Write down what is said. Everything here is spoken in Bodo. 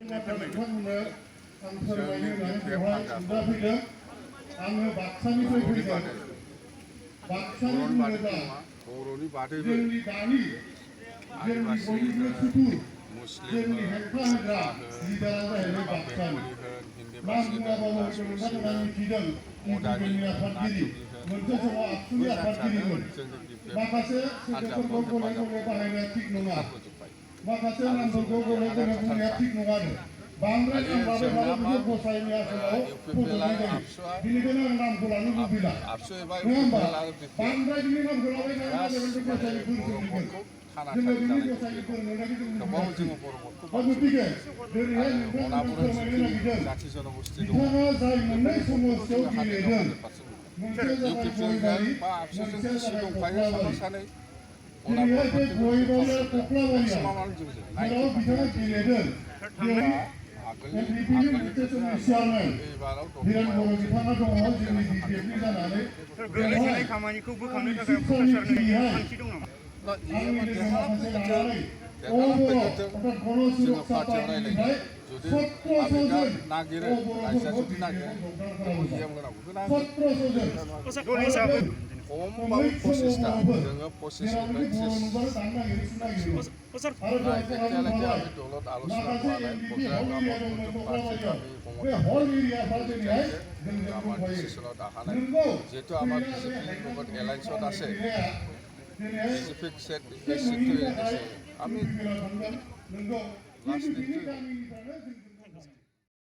नोंथांमोननो आं फोरमायनो होननानै बेवहाय नुजाफैदों। आङो बाक्सानिफ्राय फैदों। बाक्सानि बुङोब्ला जोंनि दानि जोंनि बयनिख्रुइ सुथुर जोंनि हेंथा होग्रा लिडारा जाहैबाय बाक्सानि। नाम बुङाबाबो नोंथांमोना मिथिदों इउपिपिएलनि आफादगिरि मोनसे समाव आबसुनि आफादगिरिमोन। माखासे सोदोबफोरखौ गले गले बाहायनाया थिग नङा। माखासे नामफोरखौ गले गले बुंनाया थिग नङा आरो बांद्राय नामबाबो मालाय गसाइनि आसनाव फज'नाय जायो। बेनिखायनो आं नामखौ लानो लुबैला नङा होमबा बांद्राय बिनि नामखौ लाबाय थायोब्ला बेबायदि गसाइनि बोर सोलिगोन। जोङो बिनि गसाइनि बोर मोननायखौ जों लुबैयाखै। दा गतिके दिनैहाय नोंथांमोनखौ फोरमायनो नागिरदों बिथाङा जाय मोननै समस्यायाव गेलेदों मोनसेया जाबाय गयबारि मोनसेया जाबाय कख्लाबारि। दिनैहाय बे गयबारि आरो कख्लाबारियाव जेराव बिथाङा गेलेदों बेवहाय एनडिपिनि मोनसे जोंनि चेयारमेन बिरेन बर' बिथाङा दङ जोंनि बिपिएफनि जानानै बेवहाय खामानिखौ बोखांनो थाखाय प्रफेसरनिहाय थांखि दं नामा? आंनि लोगो माखासे लानानै अबर' अर्थात गण सुरक्षा पार्टीनिफ्राय 1700 जन अबर'फोरखौ बिपिएफआव जगदान खालामबाय। 1700 जन खमबाबो 25टा जोङो 25निफ्राय 30 एতিয়ালৈকে আমি দলত আলোচনা কৰা নাই আমাৰ ডিচিশ্যনত অহা নাই যিহেতু আমাৰ বিজেপিৰ লগত এলায়েন্সত আছে বিজেপিক এই চিটটো এৰি দিছে আমি লাষ্ট